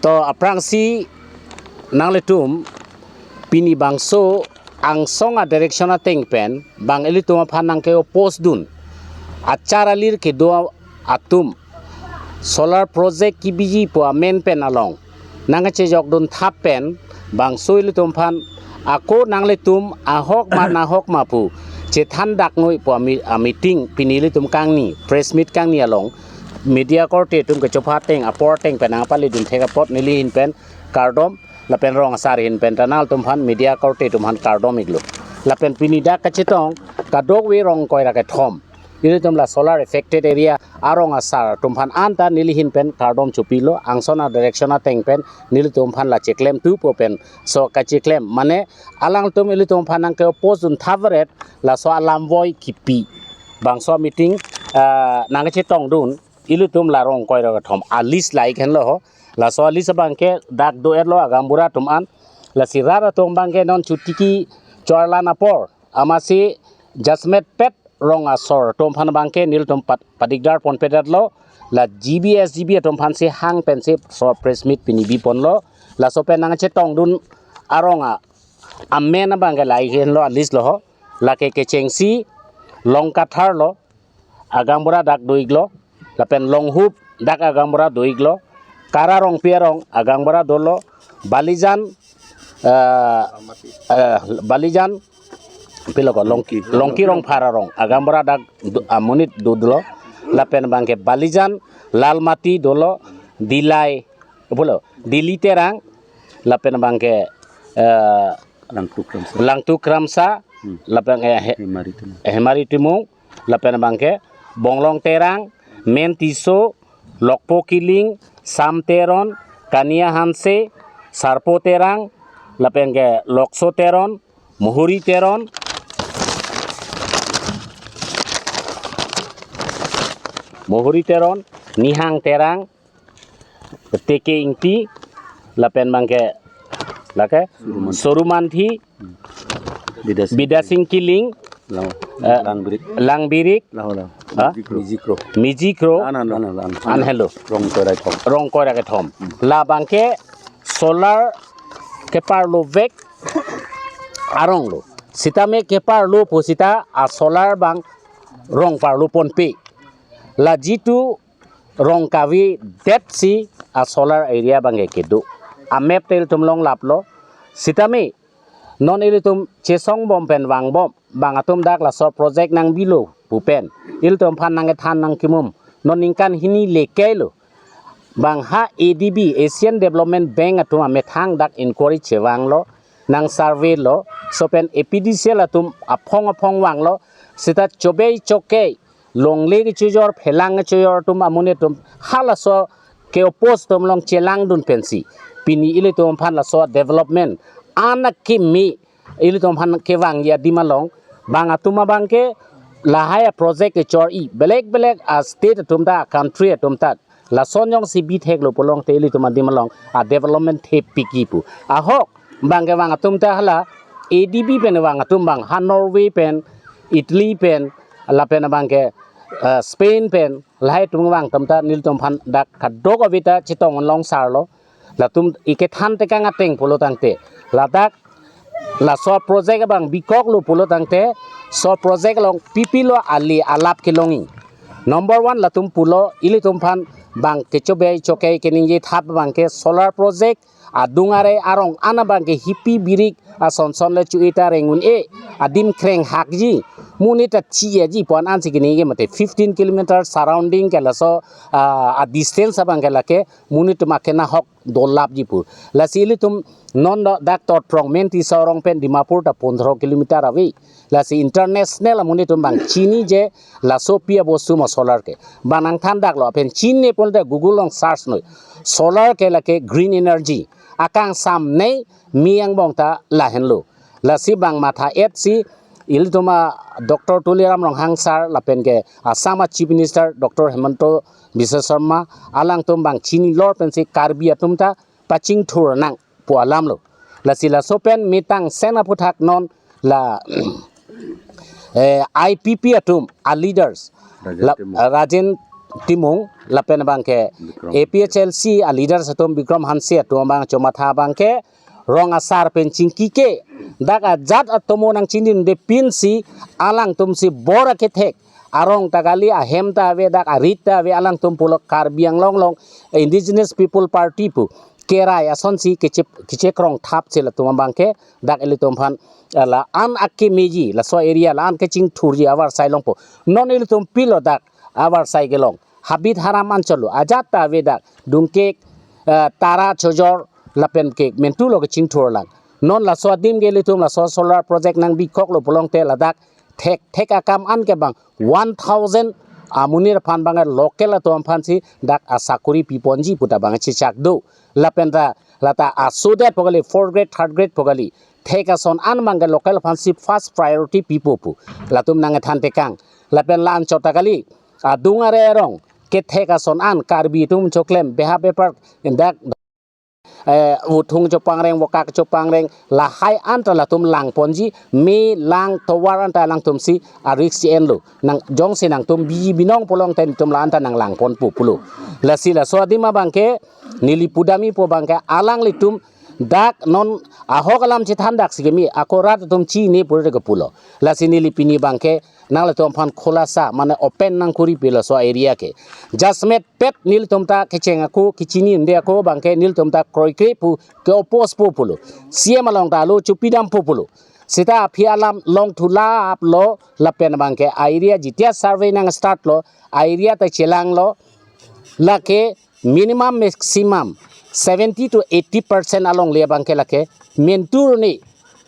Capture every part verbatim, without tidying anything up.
To aphrangsi nanglitum pini bangso angsong a direction ateng pen bang ilitum aphan nangke-oppose dun achar alir kedo atum solar project kebiji pu amen pen along nangkachejok dun thap pen bangso ilitum aphan ako nanglitum ahok ma nahok ma pu chethan dak noi pu ami- a meeting pini ilitum kangni press meet kangni along media korte atum kechopha ateng apor ateng pen nangpale dun thek apot neli ahin pen kardom lapen rong asar ahin pen ta nanglitum aphan media korte atum aphan kardom iklo. Lapen pini dak kachetong kadokave rong ingkoi ra kethom ilitum la solar affected area arong asar atum aphan anta neli ahin pen kardom chopilo, angsong a direction ateng pen nelitum aphan la cheklem tu pu pen so kacheklem mane alangtum ilitum aphan nangke-oppose dun thap varet laso alam voi kipi. Bangso meeting ah, nangkachetong dun ilitum la rong ingkoi ra kethom a list la ik henlo ho. Laso a list abangke dak do-etlo agaonbura atum an. Lasi rat atum abangke non chotiki chorlan apor amatsi jasemet pet rong asor atum aphan abangke nelitum pat- padikdar ponpedetlo. La G B S G B atum aphansi hang pensi so press meet pini biponlo. Laso pen nangchetong dun arong a amen abangke la ik henlo a list lo ho. Lake kechengsi Longkathar lo, agaonbura dak do iklo, lapen Longhup dak agaonbura do iklo, Kara Rongpi arong agaonbura dolo, Balijan, eh, eh, Balijan, pilo ko, Longki, Longki Rongphar arong agaonbura dak do- amonit do dolo, lapen abangke Balijan, Lalmati dolo, Dilai, pulo, Dili Terang, lapen abangke eh, Langtuk Ramsa. Langtuk Ramsa, Hmm. Lapen eh, he- Hemari Timung. Eh, Hemari Timung, lapen abangke Bonglong Terang, Men Tisso, Lokpo Killing, Sam Teron, Kania Hanse, Sarpo Terang, lapen ke Lokso Teron, Mohori Teron, Mohori Teron, Nihang Terang, Teke Ingti, lapen abangke, lake, Sorumanthi. Sorumanthi, Bidasing. Bidasing Killing, Lang, eh, Langbirik. Langbirik, Lang, lang. Ha? Mijikro. Mijikro. An, an, an, an, an. An helo. Rong ingkoi ra kethom. Rong ingkoi ra kethom. Hmm. La abangke solar keparlo vek arong lo. Sitame keparlo pu sita a solar abang rong parlo ponpe. La jitu rong kavedet si a solar area abangke kedo. A map te ilitum longlaplo. Sitame non ilitum chesong bom pen vangbom bang atum dak laso project nangbilo pu pen ilitum aphan nangkethan nangkimum. Non ningkan hini leke lo. Bang ha A D B, Asian Development Bank atum amethang dak inquiry chevanglo, nang survey lo, so pen A P D C L atum aphong aphong vanglo, sita chobei chokei longle kechojor, phelang kechojor atum amonit atum halaso ke-oppose atum along chelang dun pensi pini ilitum aphan laso development an akimi ilitum aphan kevangji adim along bang atum abangke lahai a project kechor-i belek belek a state atum ta, country atum ta lason jongsi bitheklo pulote ilitum adim along a development thepikji pu. Ahok abangke vang atum ta hala A D B pen vang atum bang ha Norway pen, Italy pen, lapen abangke eh, Spain pen, lahai atum vang atum ta nelitum aphan dak kadokave ta chetong long sarlo. Latum ikethan tekang ateng pulo tangte, ladak laso project abang bikoklo pulo tangte, so project along pipilo ali alap kelongji. Number one latum pulo, ilitum aphan bang kechobei chokei keningje thap abangke solar project adung are arong an abangke hipi birik asonson le chu-e ta rengun e, adim kreng hakji, monit ta chiyaji pu an ansi keningje mate fifteen kilometer surrounding ke laso ah, a distance abangke lake monit atum akena hok dolapji pu. Lasi ilitum non do dak Totrong Men Tisso arong pen Dimapur ta pondro kilometer ave. Lasi international amonit atum bang chinije laso pi abostu ma solar ke. Bang nangthan daklo pen chini pulote Google along search noi. Solar ke lake green energy. Akangsam nei mi angbong ta lahenlo. Lasi bang matha-et si ilitum a Doctor Tuliram Ronghang sir lapen ke Assam a Chief Minister Doctor Himanta Biswa Sarma alangtum bang chinilor pensi Karbi atum ta pachingthur nang pu alam lo. Lasi laso pen mitang sen aphuthak non la eh, I P P atum a leaders Rajen la, Timung. Rajen Timung lapen abangke A P H L C a leaders atum Bikram Hanse atum abang chomatha abangke rong asar pen chingki ke dak ajat atomo nangchinidunde pinsi alangtum si bor akethek arong ta kali, ahem ta ave, dak arit ta ave, alangtum pulo Karbi Anglong along Indigenous People Party pu kerai asonsi kechep kechekrong thap si latum abangke dak ilitum aphan, eh, la-an akemeji laso area la-an kechingthurji avarsai longpo. Non ilitum pilo dak avarsai kelong. Habit haram anchotlo. Ajat ta ave dak dungkek, eh, tara chojor lapen ke mentulo kechingthurlang. Non laso adim ke ilitum laso solar project nangbikoklo pulote ladak thekthek akam an ke bang one thousand amonit aphan bang local atum aphansi dak asakori piponji puta bang chechak do. Lapen ta lata asodet pu kali, fourth grade, third grade pu kali, thek ason an bangke local aphansi first priority pipo pu latum nangthan tekang. Lapen la-anchot ta kali, adung are arong kethek ason an Karbi atum choklem beha bepar dak, eh, uthung chopangreng, vokak chopangreng, lahai an ta latum langponji, me lang tovar an ta alangtumsi a-risk enlo. Nang jongsi nangtum biji binong pulote netum la-an ta nanglangponpo pulo. Lasi laso adim abangke neli pudamji pu abangke alanglitum dak non ahok alam chethan dak si keme ako rat atum chini pura ke pulo. Lasi neli pini abangke nanglitum aphan khulasa mane open nangkuri pilo laso area ke. Jasemet pet nelitum ta kecheng ako, kechinide ako abangke nelitum ta kroikre pu ke-oppose po pulo. C E M along ta alo chupidampo pulo. Seta aphi alam longthu laplo lapen abangke a-area jitia survey nang-start lo, a-area ta chelanglo, lake minimum maximum seventy to eighty percent alongle abangke lake mentu arni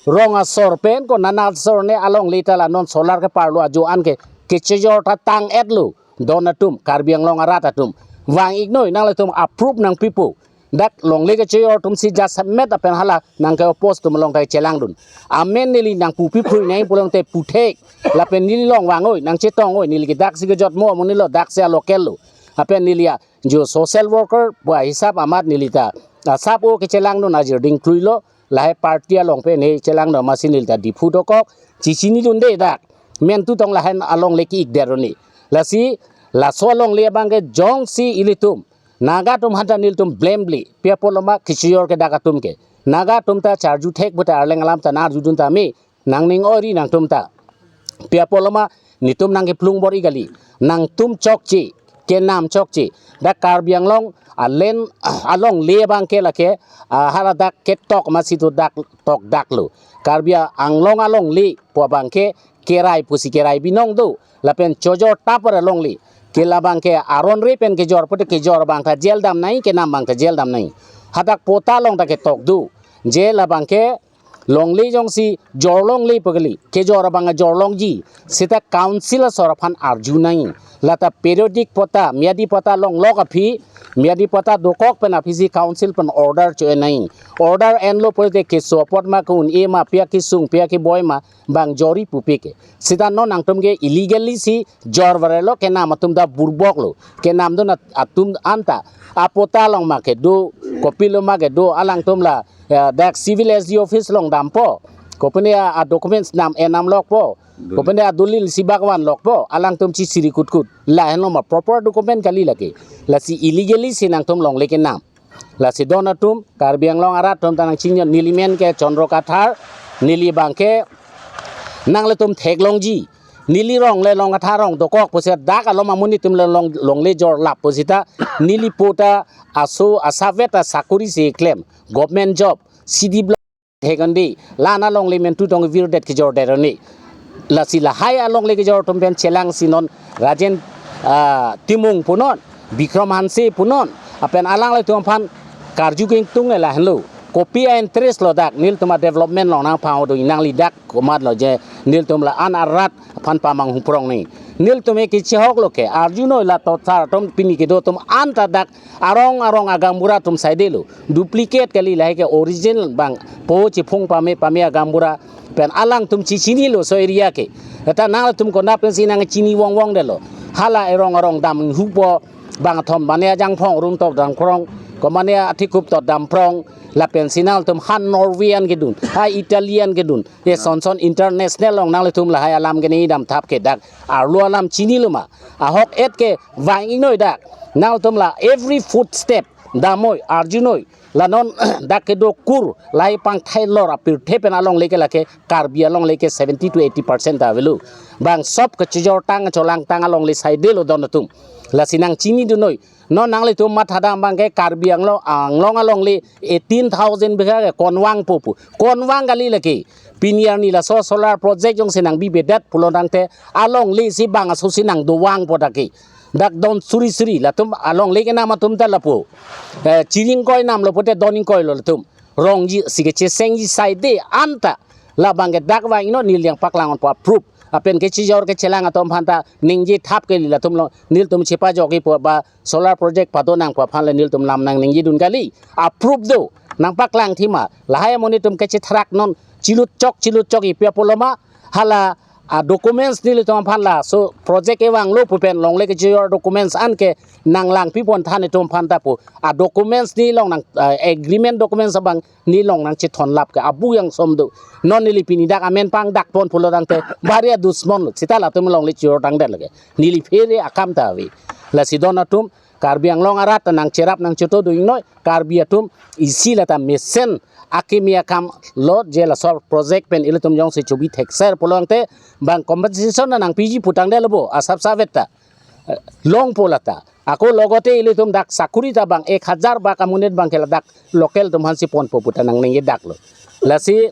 rong asor pen ko nana asor arni alongle ta la non solar keparlo ajo an ke kechejor ta tang-etlo. Don atum, Karbi Anglong arat atum, vang-iknoi, nanglitum approve nangpipo. Dak longle kechejor atumsi jasemet apen hala nangke-oppose atum along ta chelangdun. Amen neli nangpu piphrui nangji pulote puthek. Lapen neli long vang-oi, nangchetong-oi, neli ke daksi kejotmo amonitlo, daksi a-local lo. Apen neli a jo social worker pu ahisap amat neli ta asap o kechelangdun ajir ding kluilo, lahai party along pen he chelangdun amatsi neli ta Diphu dokok, chechinidunde dak. Mentu tong lahai alongle ki-ikdet arni. Lasi laso alongle abangke jongsi ilitum Naga atum aphanta nelitum blame-le, pi apotlo ma kechejor ke dak atum ke. Naga atum ta charjuthek puta arleng alam ta nang-arjudun tame, nangning ori nangtum ta. Pi apotlo ma netum nangkeplung bor-i kali. Nangtum chokche, kenam chokche. Dak Karbi Anglong alen alongle abangke lake, ah, hala dak ketok amatsi do dak tokdaklo. Karbi Anglong alongle pu abangke kerai pusi kerai binong do. Lapen chojor tapar alongle. Ke labangke aron re pen kejor pute kejor abang ta jail dam nangji, kenam abang ta jail dam nangji. Hadak patta along ta ketok do. Je labangke longle jongsi jor longle pu kali, kejor abang jor longji, seta council asor aphan arju nangji. Lata periodic patta, miyadi patta longlok aphi, miyadi patta dokok pen aphisi council pen order cho-en nangji. Order enlo pute keso apot ma, ke-un-e ma, pi akesung, pi akeboi ma, bang jorji pupe ke. Seta non nangtum ke illegally si jor varelo, kenam atum ta burboklo. Kenamdun at-, atum anta apatta along ma kedo, kopilo ma kedo, alangtum la, eh, dak civil S D office along dampo. Kopine a, a-documents nam enam lokpo. Kopine adolil si bak vanlokpo. Alangtum chesiri kutkut. Lahenlo ma proper document kali lake. Lasi illegally si nangtum longle kenam. Lasi don atum, Karbi Anglong arat atum ta nangchingjong, neli men ke Chandra Kathar, neli abangke nanglitum theklongji. Neli rong le Long Kathar rong dokok pusi dak along amonit atum le long, longle jorlap pusita neli patta aso asapvet ta sakori si klem, government job, C D block, thekandi, la-an alongle mentu tong virdet kejordet arni. Lasi lahai alongle kejor atum pen chelangsi non Rajen, ah, Timung punon, Bikram Hanse punon, apen alanglitum aphan karju kengtung lahenlo. Kopi a-interest lo dak, nelitum a-development along nangpangdo, nangli dak komatlo je, nelitum la-an arat aphan pamanghu prong nangji. Nelitum ke kechehoklo ke, arjunoi la totsar atum pini kedo atum anta dak arong arong agaonbura atum saidelo. Duplicate kali, lahai ke original bang po chiphung pame pame agaonbura pen alangtum chechinilo laso area ke. Eta nangtum konat pensi nangchini vongvongdetlo. Hala erong arong damhupo bangthom mane ajangphong rumtok dangkrong Komane athikup to damprong, lapensi nangtum ha Norwegian kedun, ha Italian kedun. Ye son son international along nanglitum lahai alam kene damthap ke dak arlo alam chinilo ma. Ahok et ke vang-ingnoi dak. Nangtum la every footstep damnoi, arjunoi. La non dak kedo kur lahai pangthai lor apirthe pen alongle ke lake Karbi alongle ke seventy to eighty percent ta avelo. Bang sop kechijortang cholangtang alongle saidelo don atum. Lasi nangchinidunnoi. Non nanglitum mathadam abang ke Karbi Anglong, Anglong alongle eighteen thousand bigha ke konvangpo pu. Konvang kali lake. Pini arni laso solar project jongsi nangbibedet pulo tangte alongle si bang aso si nangdovangpo dak ke. Dak don suri suri latum alongle kenam atum ta lapu. Eh, chiring koi namlo pute don ingkoilo latum. Rongji si kechesengji saide anta. Labang ke dak vang-ingnoi, neli nangpaklang-onpo approve. Lapen kechijor kechelang atum aphanta ningje thap kali latum lo, nelitum chepajokji pu ba solar project padonangpo aphan le nelitum lam nangningjidun kali. Approve do, nangpaklang thima. Lahai amonit atum kechethrak non chilutchok chilutchok ipi apotlo ma, hala a documents nelitum aphan laso project kevanglo pu pen longle kechijor documents an ke nanglangpipon than itum aphanta pu. A documents neli long nang, ah, agreement documents abang neli long nangchethon lap ke abu yang som do. Non neli pini dak amen pangdakpon pulo tangte bari adusmon lo. Seta latum longle chijortangdet lake. Neli phere akam ta ave. Lasi don atum Karbi Anglong arat nangcherap nangchoto do-ingnoi. Karbi atum isi lata mesen akimi akam lo je laso project pen ilitum jongsi chobi thekser pulo tangte bang compensation nangpiji putangdetlo bo asap savet ta. Longpo lata. Ako logote ilitum dak sakuri ta bang ek hajar bak amonit abang ke ladak local atum aphansi ponpo puta nangningje daklo. Lasi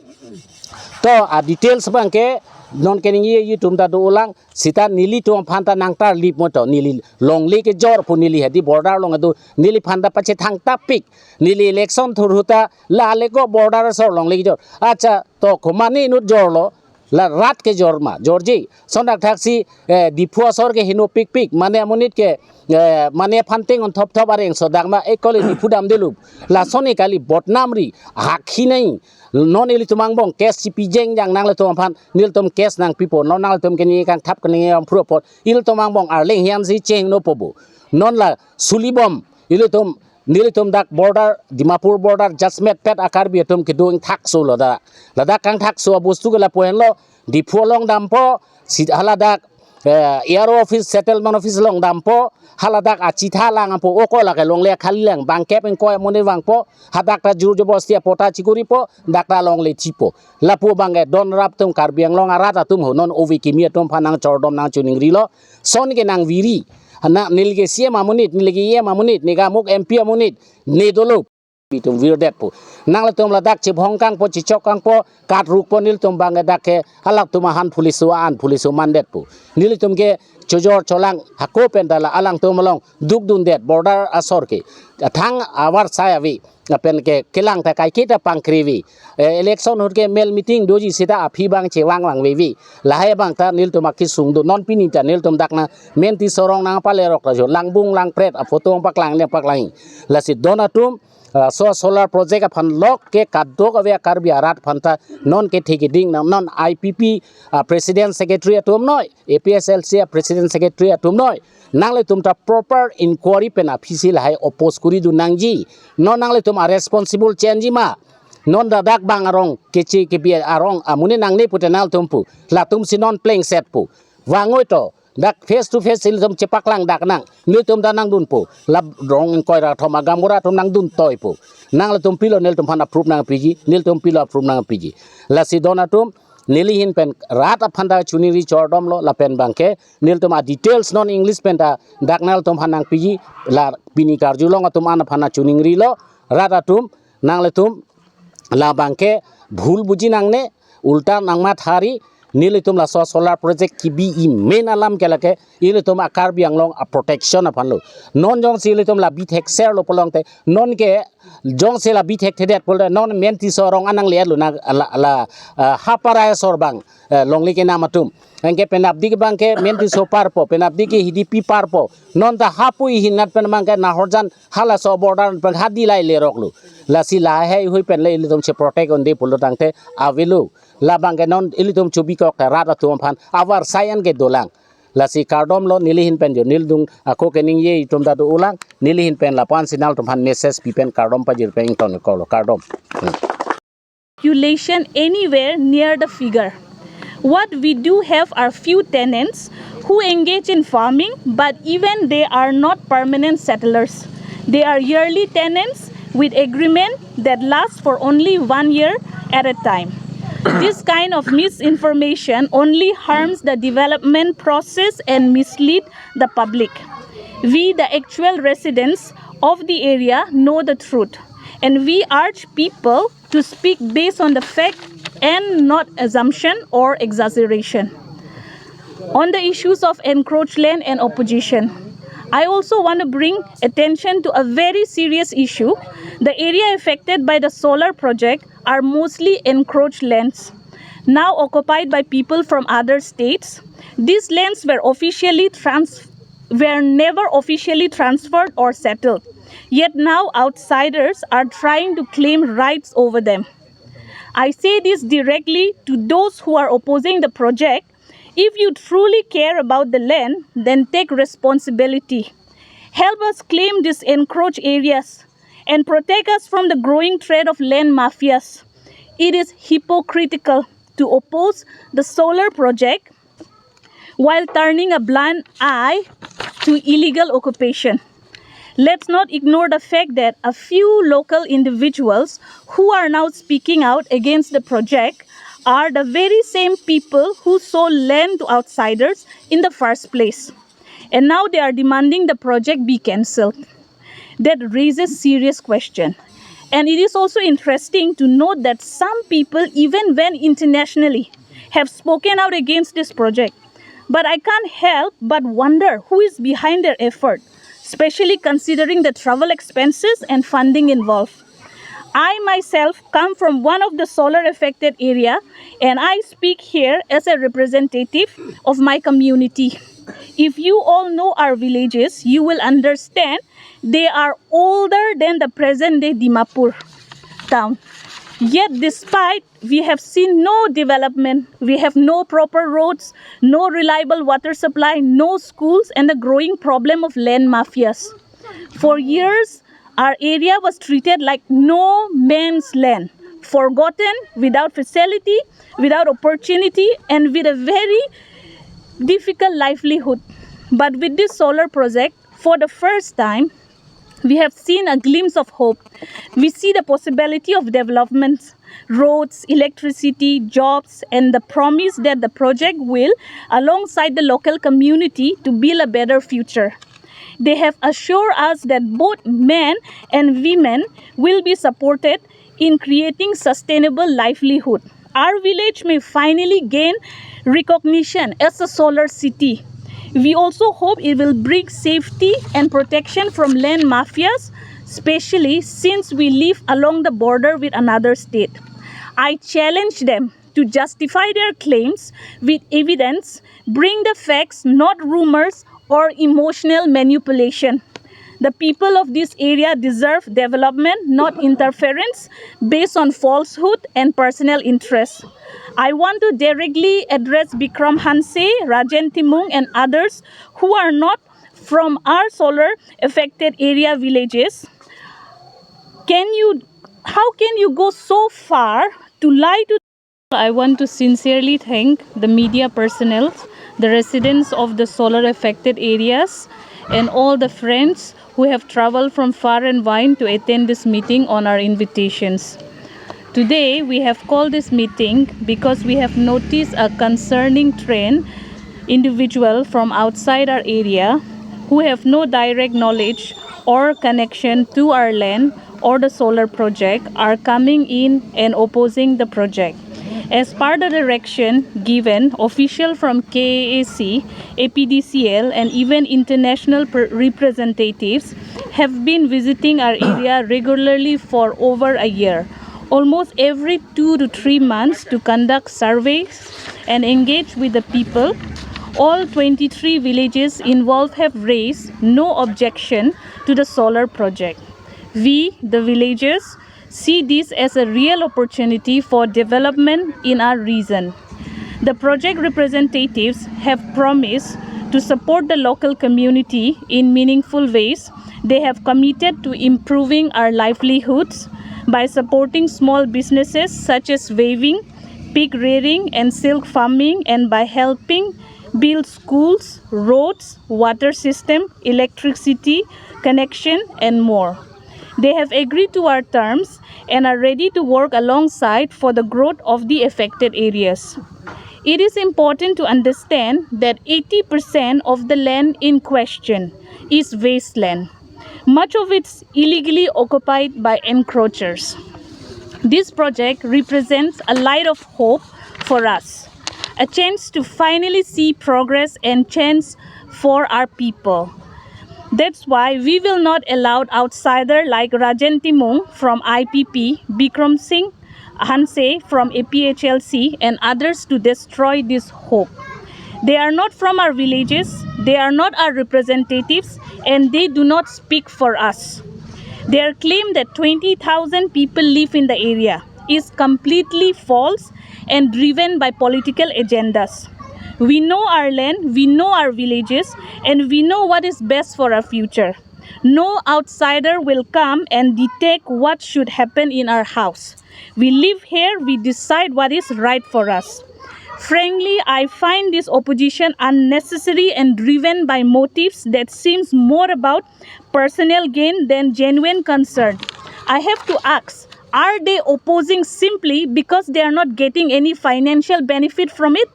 to a details abang ke non keningjeji atum ta dolang seta nelitum aphanta nangtarlip mo to neli longle kejor pu neli hadi border along do neli aphanta pachethang tapik neli election thurhuta la leko border asor longle kejor. Acha to komane inut jorlo la rat kejor ma, jorji. Sondak thaksi, eh, Diphu asor ke heno pikpik, mane amonit ke, eh, mane aphan ting-on thopthop areng sodak ma, ekole Diphu damdelup. Lason e kali bodnam ri, hakhi nai. Non ilitum angbong, case chipi jengjang nanglitum aphan, nelitum case nangpipo, non nanglitum kene kangthap kene yang phru apot, ilitum angbong arleng hian si chengnopo bo. Non la sulibom, ilitum nelitum dak border, Dimapur border, Jasmet pet a Karbi atum kedo ingthakso lo dak. Ladak kangthakso abostu ke lapu henlo, Diphu along dampo, si haladak, eh, A R O office, settlement office along dampo, haladak achitha langpo, oko lake longle khali lang, bangkep ingkoi amonit vangpo, hadak ta jur jobosti apota chikuripo, dak ta longle chipo. Lapu abang ke don rap atum Karbi Anglong arat atum ho, non ove kimi atum aphan nangchordom nangchiningrilo, son ke nangviri. Ana neli ke C M amonit, neli ke E M amonit, neli ke amuk M P amonit, ne dolo. Itum virdetpo. Nanglitum ladak chibhong kangpo, chichok kangpo, katrukpo nelitum abang ke dak ke, halatum ahan police an, police mandetpo. Nelitum ke chojor cholang, hako pen ta la alangtum along, dukdundet, border asor ke. Thang avarsai ave, lapen ke kelang ta kaiketa pangkrevi. Eh, election ahut ke mel meeting doji seta aphi abang chevang vangvevi. Lahai abang ta nelitum akesung do non pini ta nelitum dak na men Tisso arong nangpalerok ta jo langbung langpret a photo paklang le paklang. Lasi don atum, ah, so solar project aphan lok ke kadokave a Karbi arat aphanta non kethe keding nang non I P P, ah, president secretary atum noi, A P S L C a president secretary atum noi. Nanglitum ta proper inquiry pen aphi si lahai oppose kuridun nangji. Non nanglitum a responsible chenji ma. Non ladak bang arong, kechi kebi arong, amonit nangne pute nangtum pu. Latum si non plengset pu. Vangoi to, dak face to face ilitum chepaklang dak nang. Nelitum ta nangdunpo. La rong ingkoi ra thom a gaonbura atum nangdun toipo. Nanglitum pilo nelitum aphan approve nangpiji, nelitum pilo approve nangpiji. Lasi don atum, neli ahin pen rat aphanta chiningri chordomlo, lapen abang ke, nelitum a details non English pen ta, dak nanglitum aphan nangpiji, la pini karjulong atum an aphan chiningrilo, rat atum, nanglitum, labang ke bhul buji nangne, ulta nangmathari, nelitum laso solar project kebi amen alam ke lake, ilitum a Karbi Anglong a protection aphanlo. Non jongsi ilitum la bithekserlo pulo tangte, non ke jongsi la bithekthedet pulo tangte, non men Tisso arong anang le lo na la, la, ah, haparai asor abang, eh, longle kenam atum. Anke penapdik abang ke men Tisso parpo, penapdik ke Hidipi parpo. Non ta hapu ihinat pen abang ke Nahorjan halaso border pen hadi lai leroklo. Lasi lahai hui pen le ilitum che protect un'e pulo tangte avelo. Labang ke non ilitum chobikok ta rat atum aphan avarsai an ke dolang. Lasi kardom lo neli ahin pen jo neli adung ako keningje atum ta do ulang, neli ahin pen lapu-an si nangtum aphan message pi pen kardom pajir pen ington ko lo, kardom. Population anywhere near the figure. What we do have are few tenants who engage in farming, but even they are not permanent settlers. They are yearly tenants with agreement that lasts for only one year at a time. This kind of misinformation only harms the development process and mislead the public. We, the actual residents of the area, know the truth, and we urge people to speak based on the fact and not assumption or exaggeration. On the issues of encroached land and opposition, I also want to bring attention to a very serious issue. The area affected by the solar project are mostly encroached lands, now occupied by people from other states. These lands were officially trans- were never officially transferred or settled. Yet now outsiders are trying to claim rights over them. I say this directly to those who are opposing the project. If you truly care about the land, then take responsibility. Help us claim these encroached areas and protect us from the growing threat of land mafias. It is hypocritical to oppose the solar project while turning a blind eye to illegal occupation. Let's not ignore the fact that a few local individuals who are now speaking out against the project are the very same people who sold land to outsiders in the first place. And now they are demanding the project be cancelled. That raises serious question. And it is also interesting to note that some people, even when internationally, have spoken out against this project. But I can't help but wonder who is behind their effort, especially considering the travel expenses and funding involved. I myself come from one of the solar affected area, and I speak here as a representative of my community. If you all know our villages, you will understand they are older than the present day Dimapur town. Yet despite we have seen no development, we have no proper roads, no reliable water supply, no schools, and the growing problem of land mafias. For years, our area was treated like no man's land, forgotten, without facility, without opportunity, and with a very difficult livelihood. But with this solar project, for the first time, we have seen a glimpse of hope. We see the possibility of developments, roads, electricity, jobs, and the promise that the project will, alongside the local community, to build a better future. They have assured us that both men and women will be supported in creating sustainable livelihood. Our village may finally gain recognition as a solar city. We also hope it will bring safety and protection from land mafias, especially since we live along the border with another state. I challenge them to justify their claims with evidence, bring the facts, not rumors or emotional manipulation. The people of this area deserve development, not interference based on falsehood and personal interest. I want to directly address Bikram Hanse, Rajen Timung, and others who are not from our solar affected area villages. Can you, how can you go so far to lie to I want to sincerely thank the media personnel, the residents of the solar affected areas, and all the friends who have traveled from far and wide to attend this meeting on our invitations. Today, we have called this meeting because we have noticed a concerning trend. Individual from outside our area who have no direct knowledge or connection to our land or the solar project are coming in and opposing the project. As per the direction given, official from K A A C, A P D C L, and even international per- representatives have been visiting our area regularly for over a year. Almost every two to three months to conduct surveys and engage with the people. All twenty-three villages involved have raised no objection to the solar project. We, the villagers, see this as a real opportunity for development in our region. The project representatives have promised To support the local community in meaningful ways, they have committed to improving our livelihoods by supporting small businesses such as weaving, pig rearing, and silk farming, and by helping build schools, roads, water system, electricity connection, and more. They have agreed to our terms and are ready to work alongside for the growth of the affected areas. It is important to understand that eighty percent of the land in question is wasteland, much of it's illegally occupied by encroachers. This project represents a light of hope for us, a chance to finally see progress and change for our people. That's why we will not allow outsider like Rajen Timung from I P P, Bikram Singh Hanse from A P H L C, and others to destroy this hope. They are not from our villages, they are not our representatives, and they do not speak for us. Their claim that twenty thousand people live in the area is completely false and driven by political agendas. We know our land, we know our villages, and we know what is best for our future. No outsider will come and dictate what should happen in our house. We live here, we decide what is right for us. Frankly, I find this opposition unnecessary and driven by motives that seems more about personal gain than genuine concern. I have to ask, are they opposing simply because they are not getting any financial benefit from it?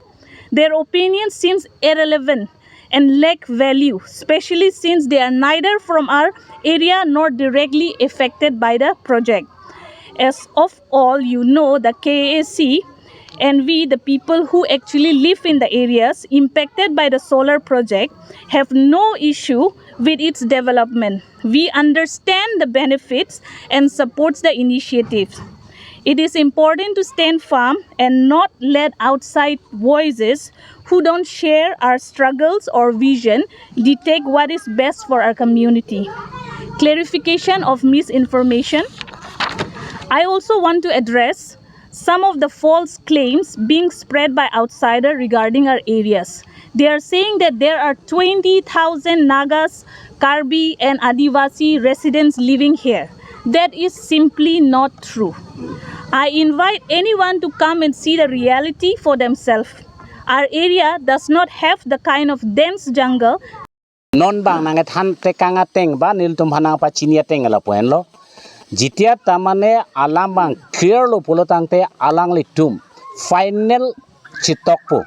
Their opinion seems irrelevant and lack value, especially since they are neither from our area nor directly affected by the project. As of all you know, the K A C and we, the people who actually live in the areas impacted by the solar project, have no issue with its development. We understand the benefits and supports the initiative. It is important to stand firm and not let outside voices who don't share our struggles or vision dictate what is best for our community. Clarification of misinformation. I also want to address some of the false claims being spread by outsider regarding our areas. They are saying that there are twenty thousand Nagas, Karbi, and Adivasi residents living here. That is simply not true. I invite anyone to come and see the reality for themselves. Our area does not have the kind of dense jungle. Non bang nangkethan tekang ateng ba nelitum aphan nangpachini ateng lapu henlo. Jitia tamane alam bang clear lo pulo tangte alanglitum final chitokpo.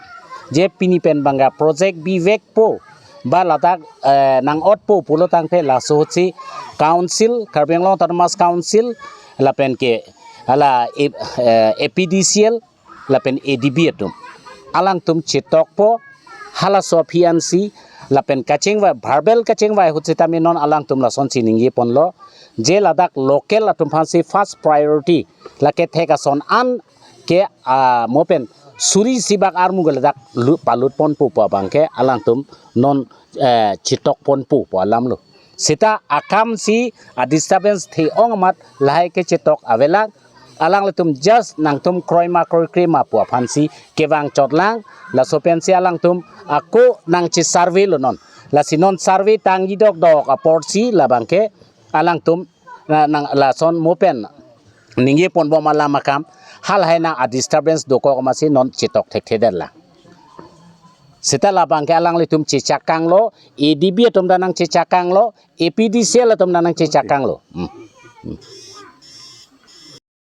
Je pini pen bang ke project bivekpo ba ladak eh, nang-otpo pulo tangte laso si council, Karbi Anglong Autonomous Council, lapen ke hala A- eh, A P D C L, lapen A D B atum. Alangtum chitokpo, halaso aphi ansi, lapen kachingvai, verbal kachingvai ahut sitame non alangtum lasonsi ningjeponlo. Je ladak local atum aphansi first priority, lake thek ason an ke ah, mo pen suri isi bak armu ke ladak lu- palutponpo pu abang ke alangtum non eh, chitokponpo pu alam lo. Seta akam si a disturbance the-ong amat lahai ke chitok avelang. Alanglitum just nangtum kroima kroikre ma pu aphansi kevang chotlang. Laso pensi alangtum ako nangchi survey lo non. Lasi non survey tangji dokdok apor si labang ke alangtum na- nang lason mo pen ningjeponbom alam akam halahai nang a disturbance dokok amatsi non chitok thekthedetlang. Seta labang ke alanglitum chechakanglo, A D B atum ta nangchechakanglo, A P D C L atum ta nangchechakanglo. Hmm. Hmm.